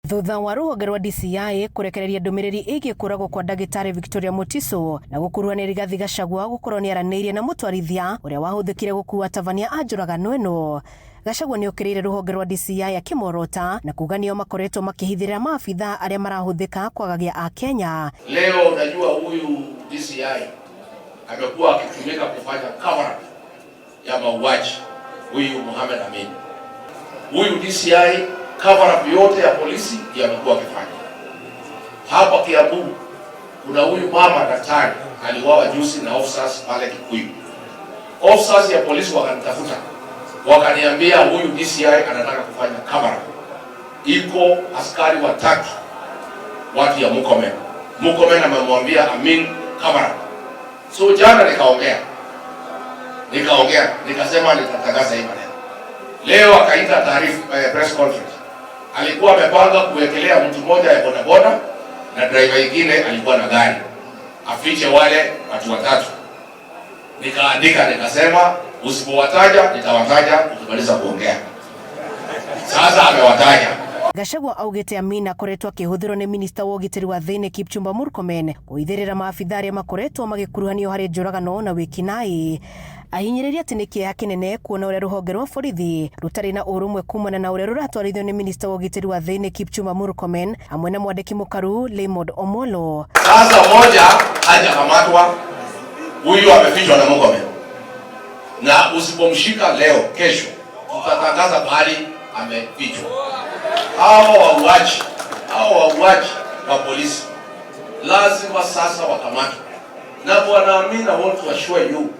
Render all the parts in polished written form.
Thutha wa rũhonge rwa DCI kũrekereria ndũmĩrĩri ĩgiĩ kũragwo kwa ndagĩtarĩ Victoria Mutiso na gũkuruhania Rigathi Gachagua gũkorwo nĩaranĩirie na mũtwarithia ũrĩa wahũthĩkire gũkua atabania a njũragano ĩno. Gachagua nĩokĩrĩire rũhonge rwa DCI akĩmorota na kuga nĩo makoretwo makĩhithĩrĩra maabitha arĩa marahũthĩka kwagagia Akenya. Leo unajua huyu DCI amekuwa akitumika kufanya cover up ya mauaji huyu Mohamed Amin. Huyu DCI cover up yote ya polisi ndiyo amekuwa akifanya. Hapa Kiambu kuna huyu mama daktari aliuawa juzi na officers pale Kikuyu. Officers ya polisi wakanitafuta, wakaniambia huyu DCI anataka kufanya cover up. Iko askari watatu, watu ya Murkomen. Murkomen amemwambia Amin cover up. So jana nikaongea, nikasema nitatangaza hii maneno. Leo akaita taarifa, press conference. Alikuwa amepanga kuwekelea mtu mmoja ya bodaboda na driver ingine alikuwa na gari, afiche wale watu watatu. Nikaandika nikasema, usipowataja nitawataja ukimaliza kuongea. Sasa amewataja. Gachagua augĩte Amin akoretwo akĩhũthĩrwo nĩ minista wa ũgitĩri wa thĩinĩ Kipchumba Murkomen kũhithĩrĩra maabitha arĩa makoretwo magĩkuruhanio harĩ njũragano na wĩkinaĩ. Ahinyĩrĩria atĩ nĩ kĩeha kĩnene kuona ũrĩa rũhonge rwa borithi rũtarĩ na ũrũmwe kumana na ũrĩa rũratwarithio nĩ minista wa ũgitĩri wa thĩinĩ Kipchumba Murkomen hamwe na mwandĩki mũkaru Raymond Omolo. Sasa moja hajakamatwa, huyu amefichwa na Murkomen, na usipomshika leo, kesho tutatangaza pahali amefichwa. Hawa wauaji wa polisi lazima sasa wakamatwe. Na bwana Amin, I want to assure you,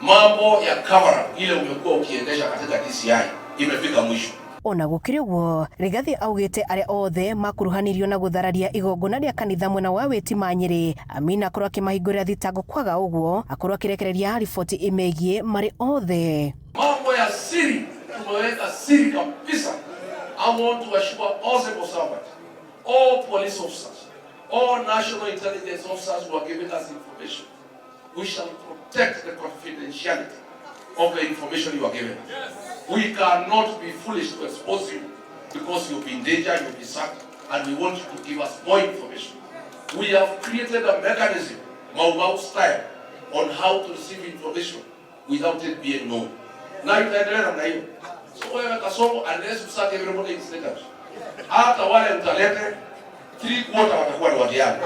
mambo ya cover up ile umekuwa ukiendesha katika DCI imefika mwisho. Ona gũkĩrĩ ũguo, Rigathi augĩte arĩa othe makuruhanirio na gũthararia igongona rĩa kanitha mwena wa Witima Nyĩrĩ, Amin akorwo akĩmahingũrĩra thitango, kwaga ũguo akorwo akĩrekereria riboti ĩmegiĩ marĩ othe. Mambo ya siri tumeweka siri kabisa. I want to assure all civil servants, all police officers, all national intelligence officers who are giving us information, we shall protect the confidentiality of the information you are given. We cannot be foolish to expose you because you'll be in danger, you'll be sacked, and we want you to give us more information. We have created a mechanism, Mau Mau style, on how to receive information without it being known. Na itaendelea namna hiyo. So wewe Kasongo, unless you sack everybody in State House, hata wale utalete 3/4 watakuwa ni watu yangu.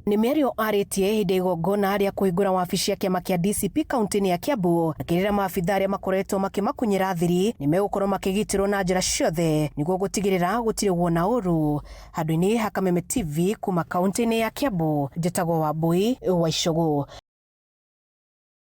Nĩ mĩario arĩtie hĩndĩ ya igongona rĩa kũhingũra wabici ya kĩama kĩa DCP kaunti-inĩ ya Kiambu, akĩrĩra maabitha arĩa makoretwo makĩmakunyĩra thiri nĩ megũkorwo makĩgitĩrwo na njĩra ciothe nĩguo gũtigĩrĩra gũtirĩ wona ũru. Handũ-inĩ ha Kameme TV kuma kaunti-inĩ ya Kiambu, njĩtagwo Wambui wa Icũgũ.